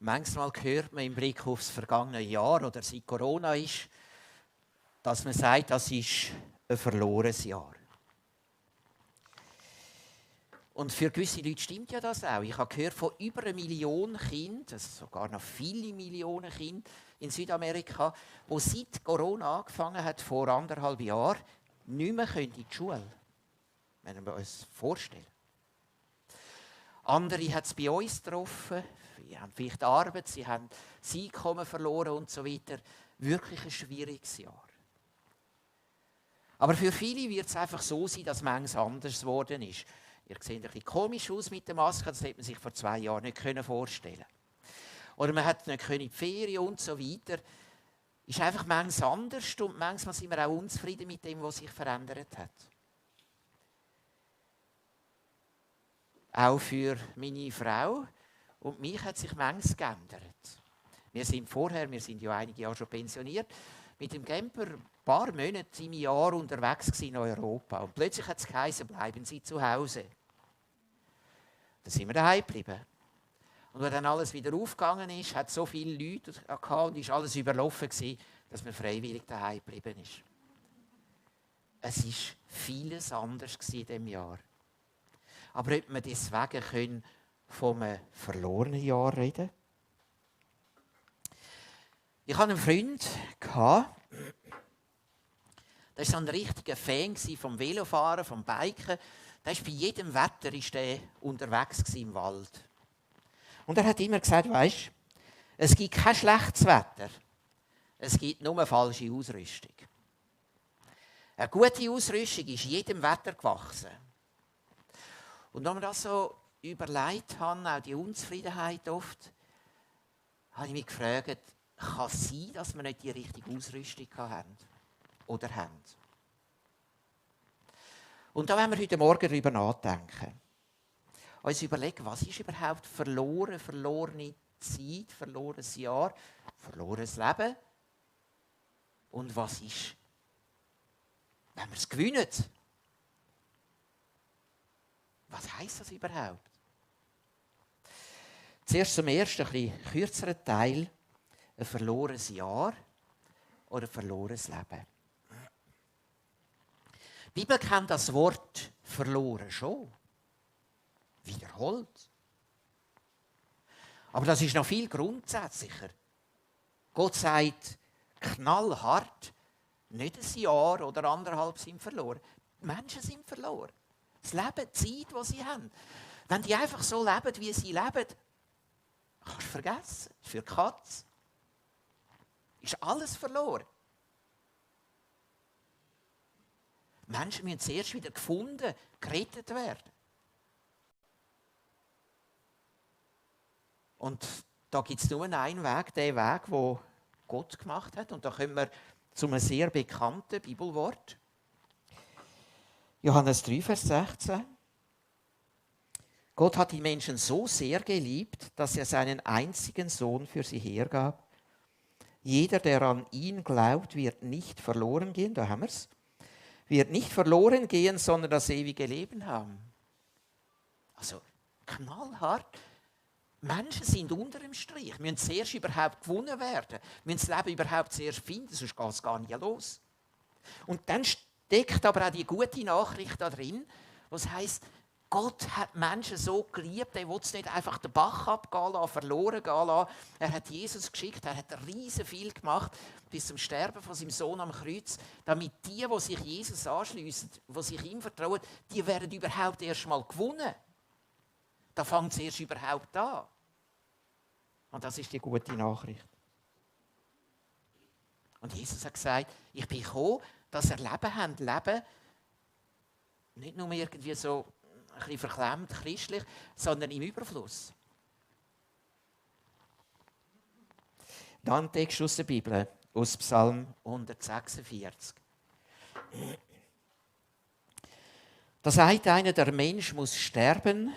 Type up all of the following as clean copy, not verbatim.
Manchmal hört man im Blick auf das vergangene Jahr oder seit Corona ist, dass man sagt, das ist ein verlorenes Jahr. Und für gewisse Leute stimmt ja das auch. Ich habe gehört von über 1 Million Kindern, sogar noch viele Millionen Kinder in Südamerika, die seit Corona angefangen hat, vor 1,5 Jahren, nicht mehr in die Schule. Wenn wir uns vorstellen. Andere hat es bei uns getroffen. Sie haben vielleicht Arbeit, sie haben das Einkommen verloren und so weiter. Wirklich ein schwieriges Jahr. Aber für viele wird es einfach so sein, dass manches anders geworden ist. Ihr seht ein bisschen komisch aus mit der Maske, das hätte man sich vor 2 Jahren nicht vorstellen können. Oder man hat nicht in die Ferien und so weiter. Ist einfach manches anders und manchmal sind wir auch unzufrieden mit dem, was sich verändert hat. Auch für meine Frau und mich hat sich manches geändert. Wir sind ja einige Jahre schon pensioniert, mit dem Camper ein paar Monate im Jahr unterwegs in Europa. Und plötzlich hat es geheißen, bleiben Sie zu Hause. Dann sind wir daheim geblieben. Und als dann alles wieder aufgegangen ist, hat es so viele Leute gehabt und ist alles überlaufen gewesen, dass man freiwillig daheim geblieben ist. Es war vieles anders in diesem Jahr. Aber ob wir deswegen von einem verlorenen Jahr reden? Ich hatte einen Freund, der war so ein richtiger Fan vom Velofahren, vom Biken. Der war bei jedem Wetter unterwegs im Wald. Und er hat immer gesagt, weisst, es gibt kein schlechtes Wetter. Es gibt nur falsche Ausrüstung. Eine gute Ausrüstung ist jedem Wetter gewachsen. Und wenn wir das so überlegt haben, auch die Unzufriedenheit oft, habe ich mich gefragt, kann es sein, dass wir nicht die richtige Ausrüstung haben? Oder haben? Und da wollen wir heute Morgen darüber nachdenken. Uns überlegen, was ist überhaupt verlorene Zeit, verlorenes Jahr, verlorenes Leben? Und was ist, wenn wir es gewinnen? Was heisst das überhaupt? Zuerst zum ersten, ein bisschen kürzeren Teil, ein verlorenes Jahr oder ein verlorenes Leben. Die Bibel kennt das Wort verloren schon. Wiederholt. Aber das ist noch viel grundsätzlicher. Gott sagt knallhart, nicht ein Jahr oder 1,5 sind verloren. Die Menschen sind verloren. Das Leben, die Zeit, die sie haben. Wenn die einfach so leben, wie sie leben, kannst du vergessen. Für die Katze ist alles verloren. Menschen müssen zuerst wieder gefunden, gerettet werden. Und da gibt es nur einen Weg, den Weg, den Gott gemacht hat. Und da kommen wir zu einem sehr bekannten Bibelwort. Johannes 3, Vers 16. Gott hat die Menschen so sehr geliebt, dass er seinen einzigen Sohn für sie hergab. Jeder, der an ihn glaubt, wird nicht verloren gehen, da haben wir es, wird nicht verloren gehen, sondern das ewige Leben haben. Also knallhart. Menschen sind unter dem Strich, müssen zuerst überhaupt gewonnen werden, müssen das Leben überhaupt zuerst finden, sonst geht es gar nicht los. Und dann steckt aber auch die gute Nachricht da drin, was heisst, Gott hat Menschen so geliebt, er will es nicht einfach den Bach abgehen lassen, verloren gehen lassen. Er hat Jesus geschickt, er hat riesen viel gemacht, bis zum Sterben von seinem Sohn am Kreuz, damit die sich Jesus anschliessen, die sich ihm vertrauen, die werden überhaupt erst mal gewonnen. Da fängt es erst überhaupt an. Und das ist die gute Nachricht. Und Jesus hat gesagt, ich bin gekommen, dass ihr Leben habt. Leben nicht nur irgendwie so ein bisschen verklemmt, christlich, sondern im Überfluss. Dann ein Text aus der Bibel, aus Psalm 146. Da sagt einer, der Mensch muss sterben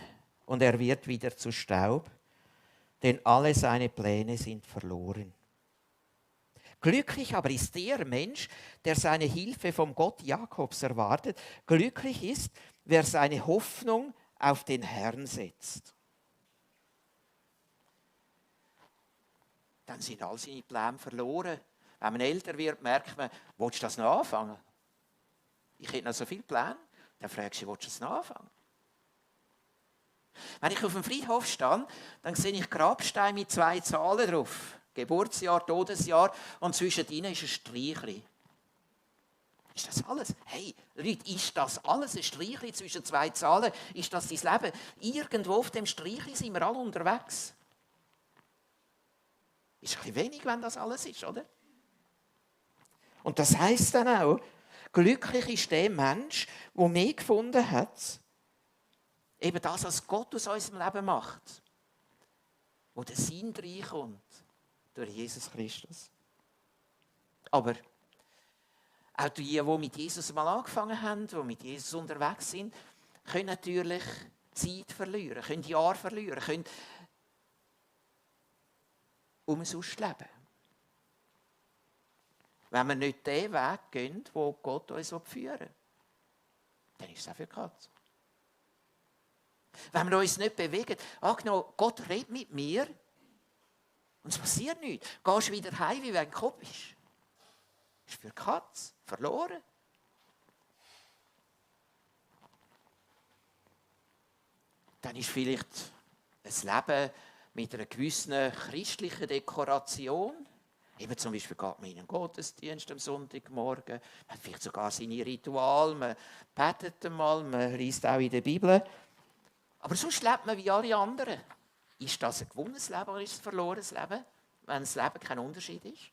und er wird wieder zu Staub, denn alle seine Pläne sind verloren. Glücklich aber ist der Mensch, der seine Hilfe vom Gott Jakobs erwartet. Glücklich ist, wer seine Hoffnung auf den Herrn setzt. dann sind all seine Pläne verloren. Wenn man älter wird, merkt man, willst du das noch anfangen? Ich hätte noch so viele Pläne. Dann fragst du, willst du das noch anfangen? Wenn ich auf dem Friedhof stehe, dann sehe ich Grabsteine mit 2 Zahlen drauf. Geburtsjahr, Todesjahr und zwischen ihnen ist ein Streichli. Ist das alles? Hey, Leute, ist das alles ein Streichli zwischen 2 Zahlen? Ist das dein Leben? Irgendwo auf dem Streichli sind wir alle unterwegs. Ist ein bisschen wenig, wenn das alles ist, oder? Und das heisst dann auch, glücklich ist der Mensch, der mehr gefunden hat, eben das, was Gott aus unserem Leben macht, wo der Sinn reinkommt durch Jesus Christus. Aber auch die mit Jesus mal angefangen haben, die mit Jesus unterwegs sind, können natürlich Zeit verlieren, können Jahre verlieren, können umsonst leben. Wenn wir nicht den Weg gehen, wo Gott uns führen will, dann ist es auch für die Katze. Wenn wir uns nicht bewegen, angenommen, Gott redet mit mir und es passiert nichts, gehst du wieder heim, wie wenn du Kopf bist. Das ist für die Katze verloren. Dann ist vielleicht ein Leben mit einer gewissen christlichen Dekoration. Eben zum Beispiel geht man in einen Gottesdienst am Sonntagmorgen, man hat vielleicht sogar seine Rituale, man betet einmal, man liest auch in der Bibel. Aber sonst lebt man wie alle anderen. Ist das ein gewonnenes Leben oder ist es ein verlorenes Leben, wenn das Leben kein Unterschied ist?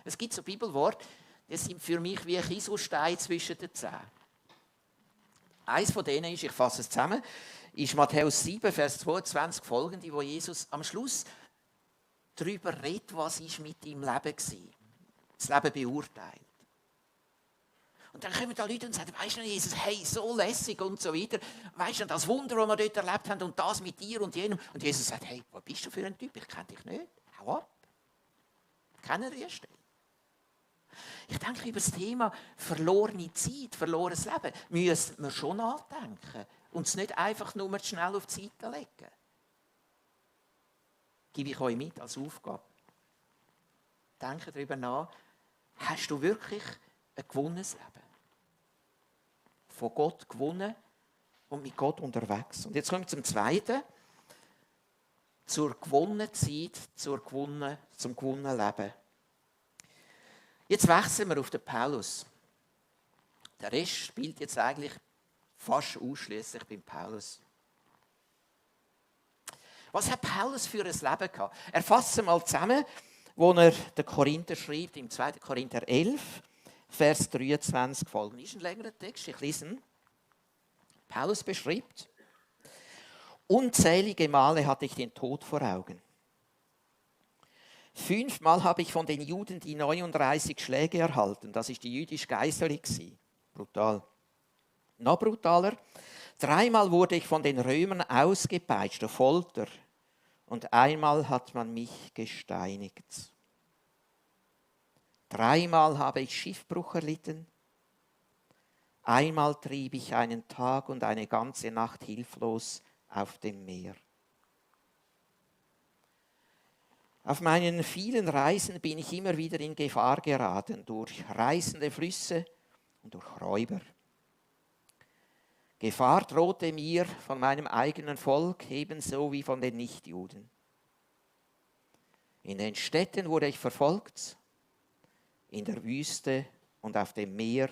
Es gibt so Bibelworte, die sind für mich wie ein Kieselstein zwischen den Zähnen. Eines von denen ist, ich fasse es zusammen, ist Matthäus 7, Vers 22 folgende, wo Jesus am Schluss darüber redet, was ist mit deinem Leben war. Das Leben beurteilt. Und dann kommen da Leute und sagen, weisst du, Jesus, hey, so lässig und so weiter. Weisst du, das Wunder, das wir dort erlebt haben und das mit dir und jenem. Und Jesus sagt, hey, was bist du für ein Typ? Ich kenne dich nicht. Hau ab. Keine Stelle. Ich denke, über das Thema verlorene Zeit, verlorenes Leben, müssen wir schon nachdenken und es nicht einfach nur schnell auf die Seite legen. Gebe ich euch mit als Aufgabe. Denke darüber nach, hast du wirklich ein gewonnenes Leben? Von Gott gewonnen und mit Gott unterwegs. Und jetzt kommen wir zum Zweiten. Zur gewonnenen Zeit, zum gewonnenen Leben. Jetzt wechseln wir auf den Paulus. Der Rest spielt jetzt eigentlich fast ausschließlich beim Paulus. Was hat Paulus für ein Leben gehabt? Er fasst es mal zusammen, wo er den Korinther schreibt, im 2. Korinther 11, Vers 23 folgend. Das ist ein längerer Text, ich lese ihn. Paulus beschreibt, unzählige Male hatte ich den Tod vor Augen. 5-mal habe ich von den Juden die 39 Schläge erhalten. Das war die jüdische Geiselung. Brutal. Noch brutaler. 3-mal wurde ich von den Römern ausgepeitscht, auf Folter. Und einmal hat man mich gesteinigt. 3-mal habe ich Schiffbruch erlitten. Einmal trieb ich einen Tag und eine ganze Nacht hilflos auf dem Meer. Auf meinen vielen Reisen bin ich immer wieder in Gefahr geraten, durch reißende Flüsse und durch Räuber. Gefahr drohte mir von meinem eigenen Volk ebenso wie von den Nichtjuden. In den Städten wurde ich verfolgt, in der Wüste und auf dem Meer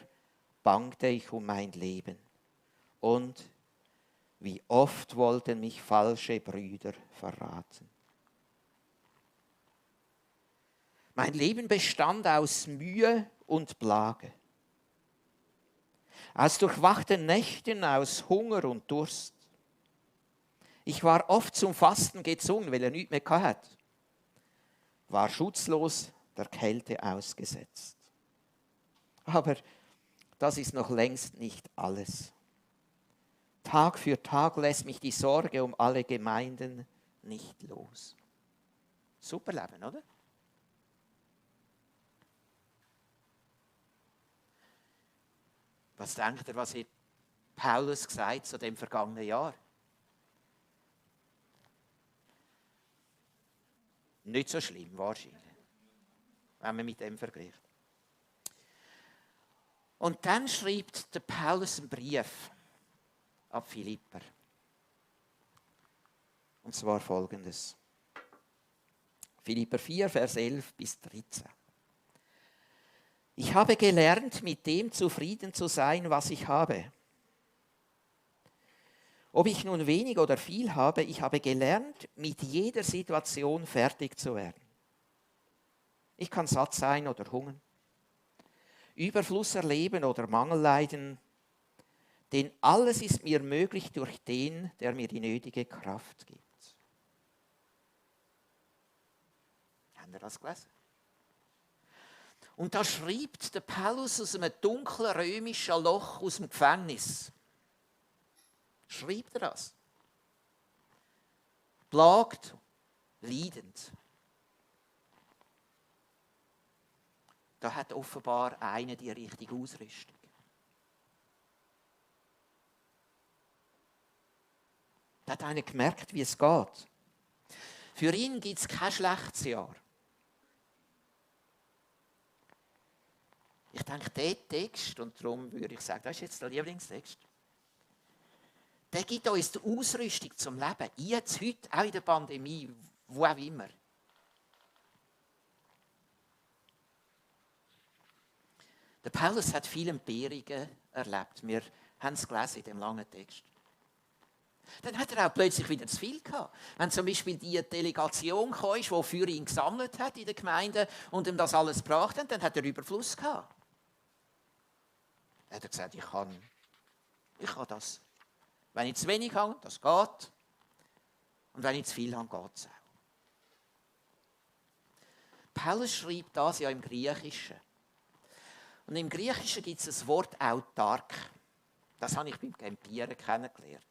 bangte ich um mein Leben. Und wie oft wollten mich falsche Brüder verraten. Mein Leben bestand aus Mühe und Plage, aus durchwachten Nächten, aus Hunger und Durst. Ich war oft zum Fasten gezwungen, weil er nichts mehr hatte, war schutzlos der Kälte ausgesetzt. Aber das ist noch längst nicht alles. Tag für Tag lässt mich die Sorge um alle Gemeinden nicht los. Super Leben, oder? Was denkt ihr, was hat Paulus gesagt zu dem vergangenen Jahr? Nicht so schlimm, wahrscheinlich, wenn man mit dem vergleicht. Und dann schreibt der Paulus einen Brief an Philipper. Und zwar folgendes. Philipper 4, Vers 11 bis 13. Ich habe gelernt, mit dem zufrieden zu sein, was ich habe. Ob ich nun wenig oder viel habe, ich habe gelernt, mit jeder Situation fertig zu werden. Ich kann satt sein oder hungern, Überfluss erleben oder Mangel leiden, denn alles ist mir möglich durch den, der mir die nötige Kraft gibt. Haben wir das gelesen? Und da schreibt der Paulus aus einem dunklen römischen Loch aus dem Gefängnis. Schreibt er das? Plagt, leidend. Da hat offenbar einer die richtige Ausrüstung. Da hat einer gemerkt, wie es geht. Für ihn gibt es kein schlechtes Jahr. Ich denke, der Text, und darum würde ich sagen, das ist jetzt der Lieblingstext, der gibt uns die Ausrüstung zum Leben. Jetzt, heute, auch in der Pandemie, wo auch immer. Der Paulus hat viele Entbehrungen erlebt. Wir haben es gelesen in dem langen Text. Dann hat er auch plötzlich wieder zu viel gehabt. Wenn zum Beispiel die Delegation kam, die für ihn gesammelt hat in der Gemeinde und ihm das alles gebracht hat, dann hat er Überfluss gehabt. Dann hat er gesagt, ich kann das. Wenn ich zu wenig habe, das geht. Und wenn ich zu viel habe, geht es auch. Paulus schreibt das ja im Griechischen. Und im Griechischen gibt es das Wort autark. Das habe ich beim Campieren kennengelernt.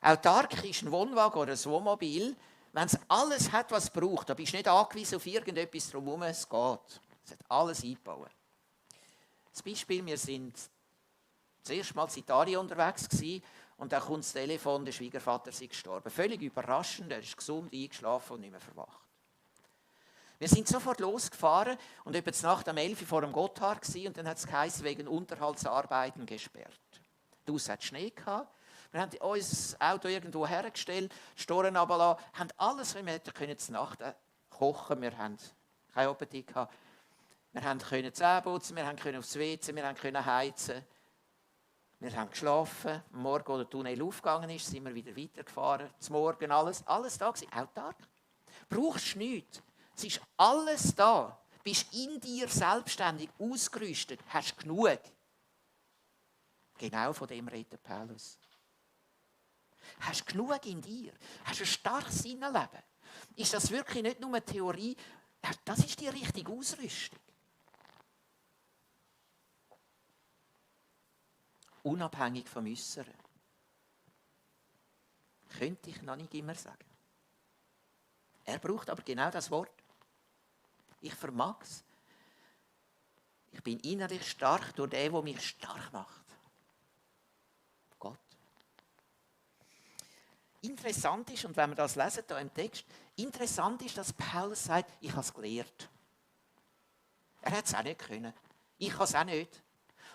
Autark ist ein Wohnwagen oder ein Wohnmobil, wenn es alles hat, was es braucht. Da bist du nicht angewiesen auf irgendetwas drumherum, es geht. Es hat alles eingebaut. Das Beispiel, wir sind das erste Mal in Italien unterwegs gewesen, und dann kommt das Telefon, der Schwiegervater ist gestorben. Völlig überraschend, er ist gesund, eingeschlafen und nicht mehr verwacht. Wir sind sofort losgefahren und etwa zur Nacht um 11 Uhr vor dem Gotthard gewesen, und dann hat es geheißen, wegen Unterhaltsarbeiten gesperrt. Draussen hat Schnee gehabt. Wir haben unser Auto irgendwo hergestellt, Storen runtergelassen, haben alles, was wir hätten zur Nacht kochen. Wir hatten keinen Appetit gehabt. Wir konnten Zähne putzen, wir konnten aufs WC, wir konnten heizen. Wir haben geschlafen. Am Morgen, als der Tunnel aufgegangen ist, sind wir wieder weitergefahren. Zum Morgen alles da gewesen. Autark. Brauchst du nichts. Es ist alles da. Bist in dir selbstständig ausgerüstet. Hast genug. Genau von dem redet Paulus. Hast genug in dir. Hast ein starkes Innenleben. Ist das wirklich nicht nur eine Theorie? Das ist die richtige Ausrüstung. Unabhängig vom Äußeren. Könnte ich noch nicht immer sagen. Er braucht aber genau das Wort. Ich vermag es. Ich bin innerlich stark durch den, der mich stark macht. Gott. Interessant ist, und wenn wir das lesen hier im Text, interessant ist, dass Paulus sagt, ich habe es gelernt. Er hat es auch nicht können. Ich kann es auch nicht.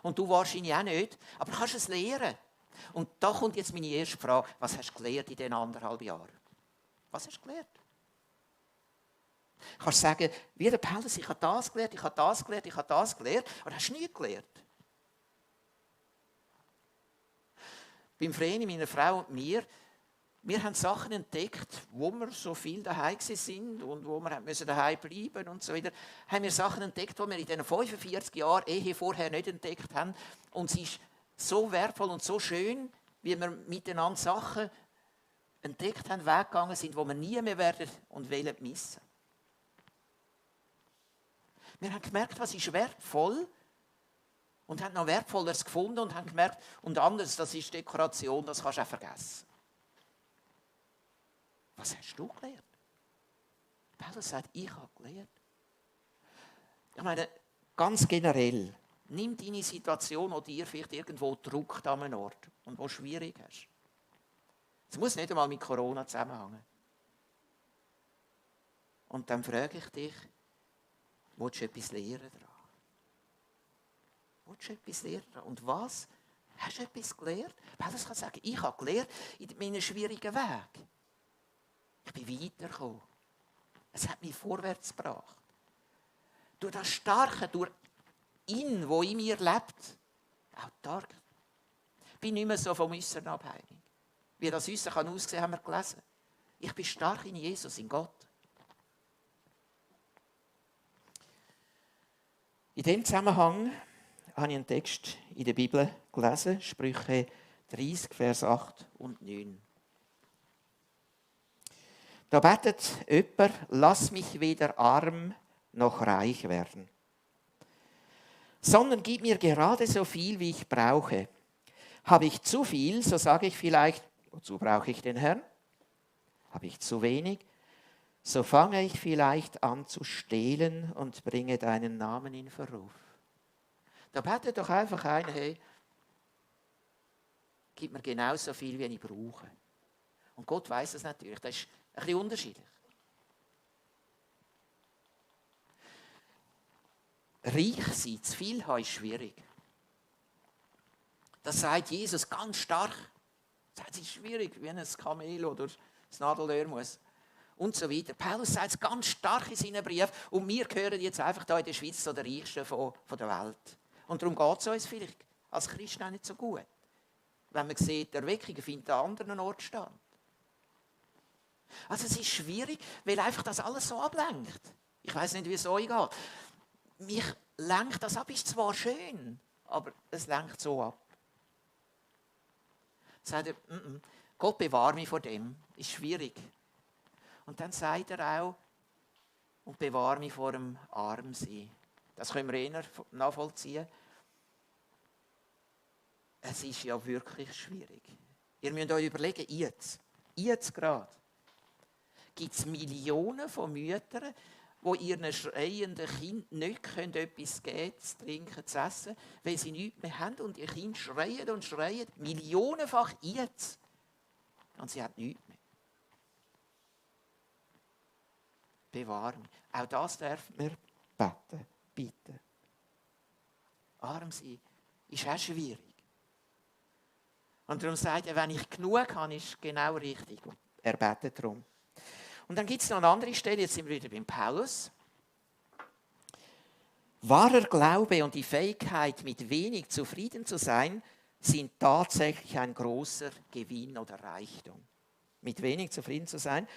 Und du wahrscheinlich auch nicht. Aber du kannst es lernen. Und da kommt jetzt meine erste Frage. Was hast du gelernt in diesen 1,5 Jahren? Was hast du gelernt? Du kannst sagen, wie der Paulus, ich habe das gelernt, ich habe das gelernt, ich habe das gelernt. Aber hast du nichts gelernt? Beim Vreni, meiner Frau und mir, wir haben Sachen entdeckt, wo wir so viel daheim sind und wo wir daheim bleiben und so weiter. Haben wir Sachen entdeckt, die wir in diesen 45 Jahren Ehe vorher nicht entdeckt haben. Und es ist so wertvoll und so schön, wie wir miteinander Sachen entdeckt haben, weggegangen sind, die wir nie mehr werden und wollen missen. Wir haben gemerkt, was ist wertvoll, und haben noch Wertvolleres gefunden und haben gemerkt, und anderes, das ist Dekoration, das kannst du auch vergessen. Was hast du gelernt? Paulus sagt, ich habe gelernt. Ich meine, ganz generell, nimm deine Situation, die dir vielleicht irgendwo druckt an einem Ort und wo schwierig hast. Es muss nicht einmal mit Corona zusammenhängen. Und dann frage ich dich, willst du etwas lernen daran? Willst du etwas lernen daran? Und was? Hast du etwas gelernt? Paulus kann sagen, ich habe gelernt in meinem schwierigen Weg. Ich bin weitergekommen. Es hat mich vorwärts gebracht. Durch das Starke, durch ihn, der in mir lebt, auch stark. Ich bin nicht mehr so vom Äußeren abhängig. Wie das Äußere kann aussehen, haben wir gelesen. Ich bin stark in Jesus, in Gott. In dem Zusammenhang habe ich einen Text in der Bibel gelesen, Sprüche 30, Vers 8 und 9. Da betet jemand, lass mich weder arm noch reich werden, sondern gib mir gerade so viel, wie ich brauche. Habe ich zu viel, so sage ich vielleicht, wozu brauche ich den Herrn? Habe ich zu wenig, so fange ich vielleicht an zu stehlen und bringe deinen Namen in Verruf. Da betet doch einfach einer, hey, gib mir genau so viel, wie ich brauche. Und Gott weiß das natürlich, das ist ein bisschen unterschiedlich. Reich sein, zu viel haben, ist schwierig. Das sagt Jesus ganz stark. Das ist schwierig, wie ein Kamel oder das Nadelöhr muss. Und so weiter. Paulus sagt es ganz stark in seinen Briefen. Und wir gehören jetzt einfach hier in der Schweiz zu den Reichsten von der Welt. Und darum geht es uns vielleicht als Christen auch nicht so gut. Wenn man sieht, die Erweckung findet an anderen Orten statt. Also es ist schwierig, weil einfach das alles so ablenkt. Ich weiß nicht, wie es euch geht. Mich lenkt das ab, ist zwar schön, aber es lenkt so ab. Sagt er, Gott bewahre mich vor dem, ist schwierig. Und dann sagt er auch, und bewahre mich vor dem Armsein. Das können wir eher nachvollziehen. Es ist ja wirklich schwierig. Ihr müsst euch überlegen, jetzt gerade, gibt es Millionen von Müttern, die ihren schreienden Kindern nicht etwas geben, zu trinken, zu essen, weil sie nichts mehr haben und ihr Kind schreien und schreien, millionenfach jetzt. Und sie hat nichts mehr. Bewahre mich. Auch das darf man beten, bitte. Arm sein ist auch schwierig. Und darum sagt er, wenn ich genug habe, ist es genau richtig. Und er betet darum. Und dann gibt es noch eine andere Stelle, jetzt sind wir wieder beim Paulus. Wahrer Glaube und die Fähigkeit, mit wenig zufrieden zu sein, sind tatsächlich ein großer Gewinn oder Reichtum. Mit wenig zufrieden zu sein.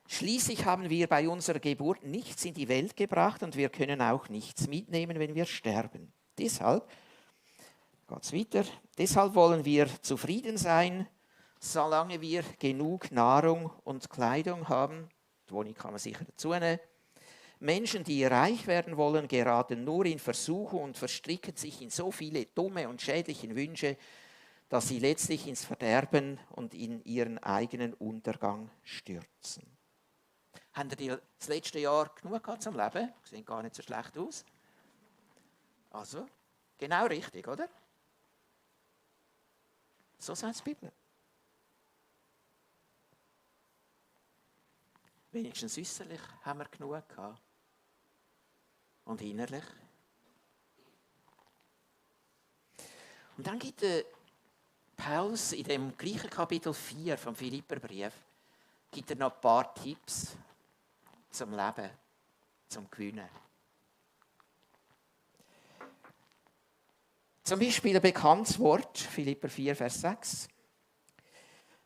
Schließlich haben wir bei unserer Geburt nichts in die Welt gebracht und wir können auch nichts mitnehmen, wenn wir sterben. Deshalb, geht's weiter, deshalb wollen wir zufrieden sein, solange wir genug Nahrung und Kleidung haben. Die Wohnung kann man sicher dazu nehmen. Menschen, die reich werden wollen, geraten nur in Versuchung und verstricken sich in so viele dumme und schädliche Wünsche, dass sie letztlich ins Verderben und in ihren eigenen Untergang stürzen. Habt ihr das letzte Jahr genug gehabt zum Leben? Sieht gar nicht so schlecht aus. Also, genau richtig, oder? So sagt die Bibel. Wenigstens äußerlich haben wir genug gehabt. Und innerlich. Und dann gibt Paulus in dem gleichen Kapitel 4 vom Philipperbrief gibt er noch ein paar Tipps zum Leben, zum Gewinnen. Zum Beispiel ein bekanntes Wort, Philipper 4, Vers 6.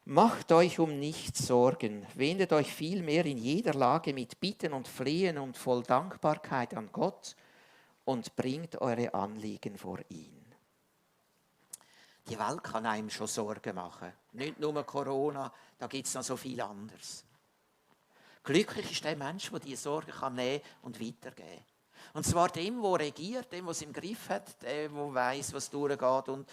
Macht euch um nichts Sorgen, wendet euch vielmehr in jeder Lage mit Bitten und Flehen und voll Dankbarkeit an Gott und bringt eure Anliegen vor ihn. Die Welt kann einem schon Sorgen machen. Nicht nur Corona, da gibt es noch so viel anderes. Glücklich ist der Mensch, der diese Sorgen nehmen und weitergeben kann. Und zwar dem, der regiert, dem, der es im Griff hat, dem, der weiss, was durchgeht. Und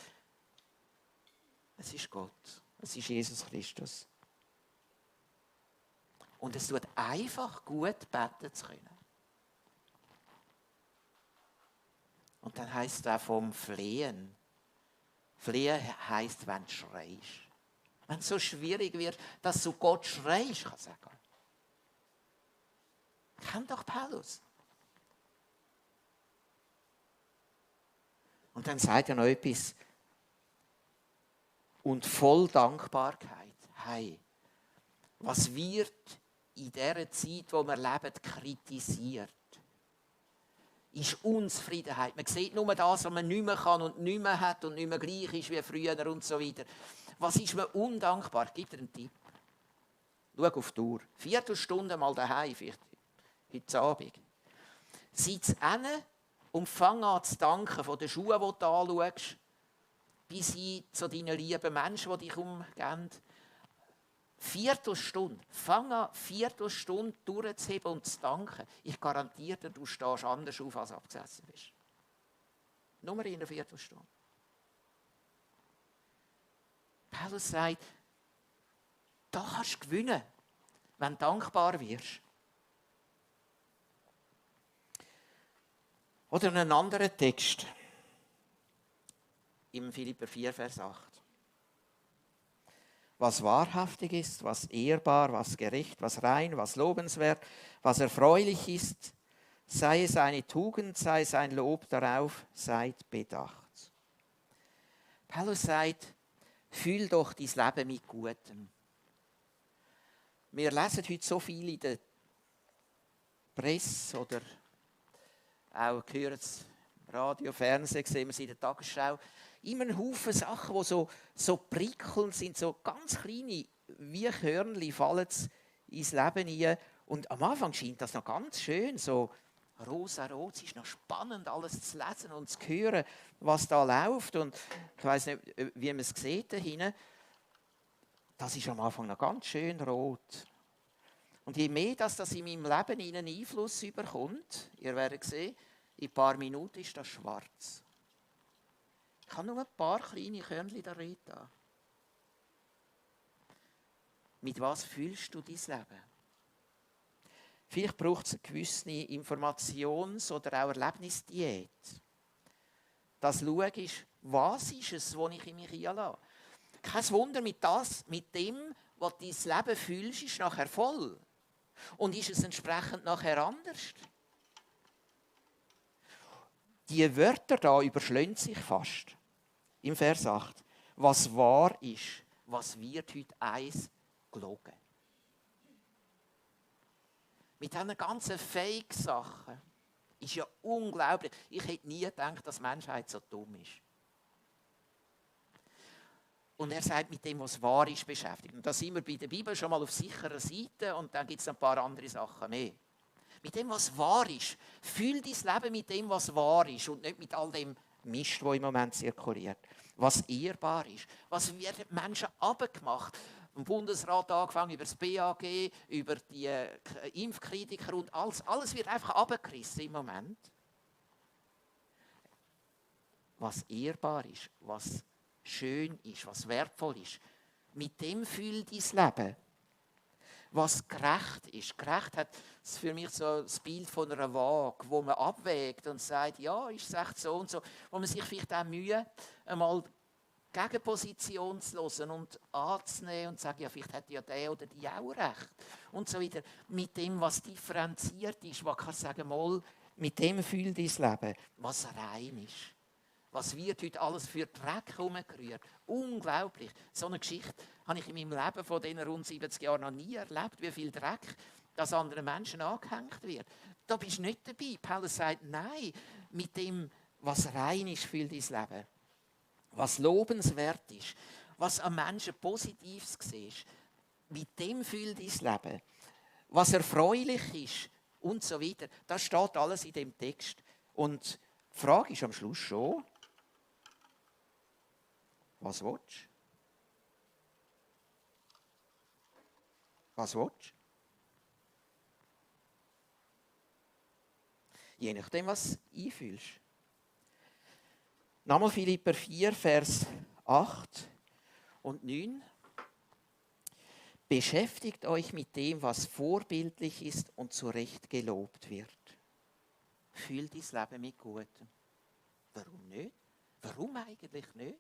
es ist Gott. Es ist Jesus Christus. Und es tut einfach gut, beten zu können. Und dann heisst es auch vom Flehen. Flehen heisst, wenn du schreist. Wenn es so schwierig wird, dass du Gott schreist, kann ich sagen. Kennt doch Paulus. Und dann sagt er noch etwas. Und voll Dankbarkeit. Hey, was wird in dieser Zeit, wo wir leben, kritisiert? Ist Unzufriedenheit. Man sieht nur das, was man nicht mehr kann und nicht mehr hat und nicht mehr gleich ist wie früher und so weiter. Was ist mir undankbar? Gib dir einen Tipp. Schau auf die Uhr. 4 Stunden mal daheim, vielleicht heute Abend. Sitz hin und fang an zu danken von den Schuhen, die du anschaust, bis hin zu deinen lieben Menschen, die dich umgeben. 4 Stunden. Fang an, 4 Stunden durchzuheben und zu danken. Ich garantiere dir, du stehst anders auf, als du abgesessen bist. Nur in einer 4 Stunde. Paulus sagt, da kannst du gewinnen, wenn du dankbar wirst. Oder einen anderen Text. Im Philipper 4, Vers 8. Was wahrhaftig ist, was ehrbar, was gerecht, was rein, was lobenswert, was erfreulich ist, sei es eine Tugend, sei es ein Lob darauf, seid bedacht. Paulus sagt, fühl doch dein Leben mit Gutem. Wir lesen heute so viel in der Presse oder auch hören es im Radio, Fernsehen, sehen wir es in der Tagesschau. Immer ein Haufen Sachen, die so prickelnd sind, so ganz kleine, wie Körnchen fallen ins Leben hinein. Und am Anfang scheint das noch ganz schön, so rosa-rot. Es ist noch spannend, alles zu lesen und zu hören, was da läuft. Und ich weiss nicht, wie man es sieht da hinten. Das ist am Anfang noch ganz schön rot. Und je mehr das in meinem Leben einen Einfluss überkommt, ihr werdet sehen, in ein paar Minuten ist das schwarz. Ich habe nur ein paar kleine Körnchen da drin. Mit was fühlst du dein Leben? Vielleicht braucht es eine gewisse Informations- oder auch Erlebnisdiät. Das Schauen ist, was ist es, was ich in mich einlasse. Kein Wunder, mit dem, was du dein Leben fühlst, ist nachher voll. Und ist es entsprechend nachher anders? Die Wörter da überschlagen sich fast. Im Vers 8. Was wahr ist, was wird heute eins gelogen. Mit diesen ganzen Fake-Sachen ist ja unglaublich. Ich hätte nie gedacht, dass die Menschheit so dumm ist. Und er sagt, mit dem, was wahr ist, beschäftigt. Und da sind wir bei der Bibel schon mal auf sicherer Seite und dann gibt es ein paar andere Sachen mehr. Mit dem, was wahr ist. Fühl dein Leben mit dem, was wahr ist und nicht mit all dem Mist, der im Moment zirkuliert. Was ehrbar ist. Was werden die Menschen abgemacht? Im Bundesrat angefangen, über das BAG, über die Impfkritiker und alles wird einfach abgerissen im Moment. Was ehrbar ist, was schön ist, was wertvoll ist. Mit dem fühl dein Leben. Was gerecht ist. Gerecht hat für mich so das Bild von einer Waage, wo man abwägt und sagt, ja, ist es echt so und so. Wo man sich vielleicht auch Mühe, einmal Gegenposition zu hören und anzunehmen und zu sagen, ja, vielleicht hat ja der oder die auch recht. Und so weiter. Mit dem, was differenziert ist, was kann sagen, mal, mit dem fühl dein Leben, was rein ist. Was wird heute alles für Dreck herumgerührt? Unglaublich. So eine Geschichte habe ich in meinem Leben von diesen rund 70 Jahren noch nie erlebt, wie viel Dreck das anderen Menschen angehängt wird. Da bist du nicht dabei. Paulus sagt, nein, mit dem, was rein ist, fühl dein Leben. Was lobenswert ist, was am Menschen Positives siehst, mit dem fühl dein Leben. Was erfreulich ist und so weiter. Das steht alles in dem Text. Und die Frage ist am Schluss schon, was willst du? Was willst du? Je nachdem, was du einfühlst. Nochmal Philipper 4, Vers 8 und 9. Beschäftigt euch mit dem, was vorbildlich ist und zu Recht gelobt wird. Fühl dein Leben mit Gutem. Warum nicht? Warum eigentlich nicht?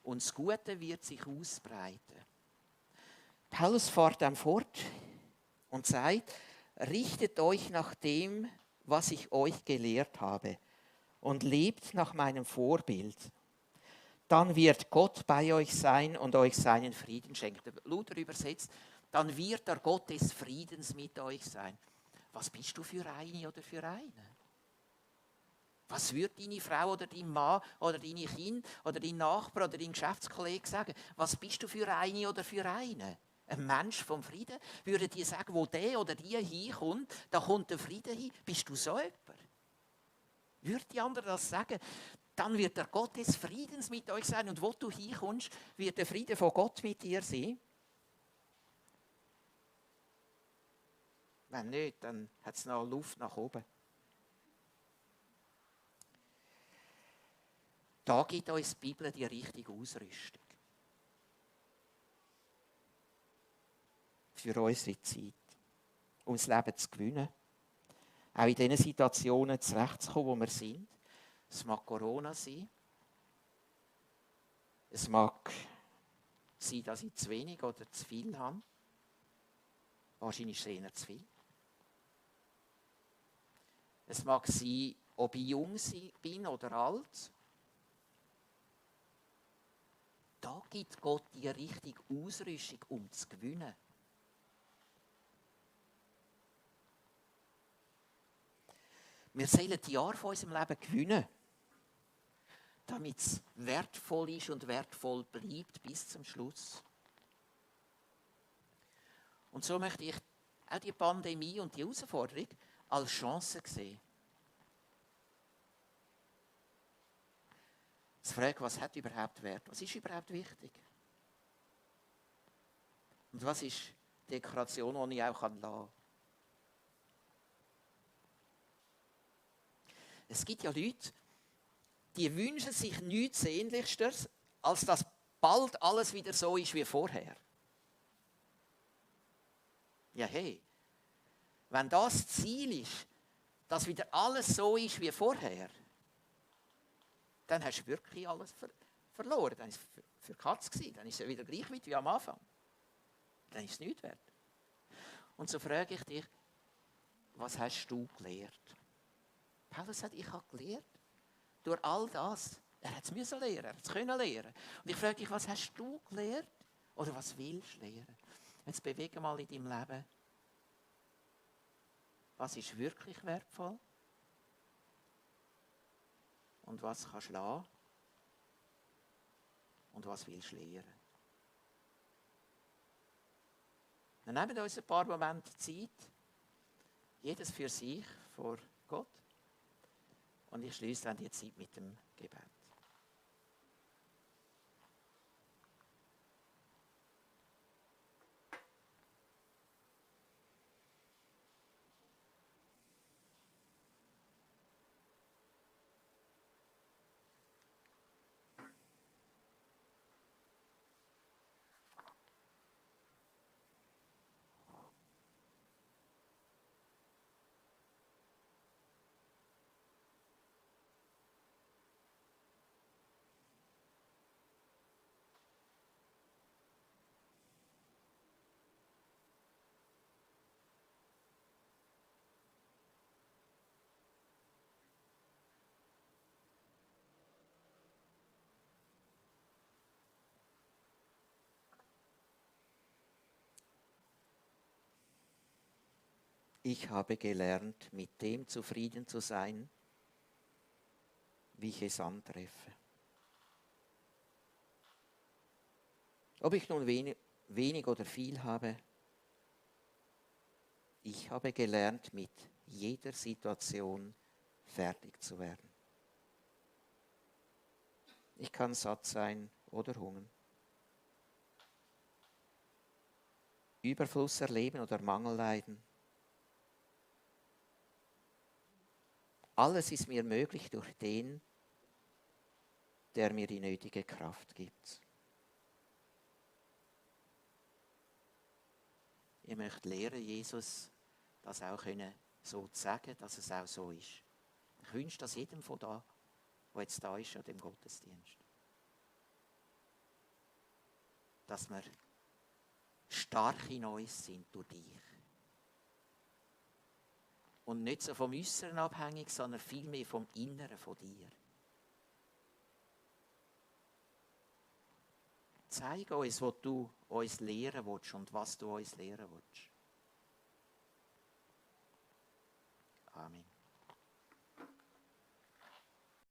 Und das Gute wird sich ausbreiten. Paulus fährt dann fort und sagt, richtet euch nach dem, was ich euch gelehrt habe und lebt nach meinem Vorbild. Dann wird Gott bei euch sein und euch seinen Frieden schenken. Luther übersetzt, dann wird der Gott des Friedens mit euch sein. Was bist du für eine oder für eine? Was wird deine Frau oder dein Mann oder deine Kinder oder dein Nachbar oder dein Geschäftskollege sagen? Was bist du für eine oder für eine? Ein Mensch vom Frieden? Würde die sagen, wo der oder die hinkommt, da kommt der Frieden hin. Bist du so jemand? Würde die andere das sagen? Dann wird der Gott des Friedens mit euch sein und wo du hinkommst, wird der Friede von Gott mit dir sein. Wenn nicht, dann hat es noch Luft nach oben. Da gibt uns die Bibel die richtige Ausrüstung. Für unsere Zeit. Um das Leben zu gewinnen. Auch in diesen Situationen zurechtzukommen, wo wir sind. Es mag Corona sein. Es mag sein, dass ich zu wenig oder zu viel habe. Wahrscheinlich ist es eher zu viel. Es mag sein, ob ich jung bin oder alt. Da gibt Gott die richtige Ausrüstung, um zu gewinnen. Wir sollen die Jahre von unserem Leben gewinnen, damit es wertvoll ist und wertvoll bleibt bis zum Schluss. Und so möchte ich auch die Pandemie und die Herausforderung als Chance sehen. Das Frage, was hat überhaupt Wert? Was ist überhaupt wichtig? Und was ist Dekoration, die ich auch lassen kann? Es gibt ja Leute, die wünschen sich nichts Sehnlichsteres, als dass bald alles wieder so ist wie vorher. Ja, hey, wenn das Ziel ist, dass wieder alles so ist wie vorher, dann hast du wirklich alles verloren. Dann ist es für die Katze gewesen. Dann ist es wieder gleich weit wie am Anfang. Dann ist es nichts wert. Und so frage ich dich, was hast du gelernt? Paulus sagt, ich habe gelernt. Durch all das. Er hat es müssen lernen, er hat es können lernen. Und ich frage dich, was hast du gelernt? Oder was willst du lernen? Jetzt bewege mal in deinem Leben. Was ist wirklich wertvoll? Und was kannst du lassen? Und was willst du lernen? Wir nehmen uns ein paar Momente Zeit, jedes für sich, vor Gott. Und ich schließe dann die Zeit mit dem Gebet. Ich habe gelernt, mit dem zufrieden zu sein, wie ich es antreffe. Ob ich nun wenig oder viel habe, ich habe gelernt, mit jeder Situation fertig zu werden. Ich kann satt sein oder hungern. Überfluss erleben oder Mangel leiden. Alles ist mir möglich durch den, der mir die nötige Kraft gibt. Ich möchte lernen, Jesus das auch so zu sagen, dass es auch so ist. Ich wünsche das jedem von da, der jetzt da ist an dem Gottesdienst. Dass wir stark in uns sind durch dich. Und nicht so vom Äußeren abhängig, sondern vielmehr vom Inneren von dir. Zeig uns, was du uns lehren willst und was du uns lehren willst.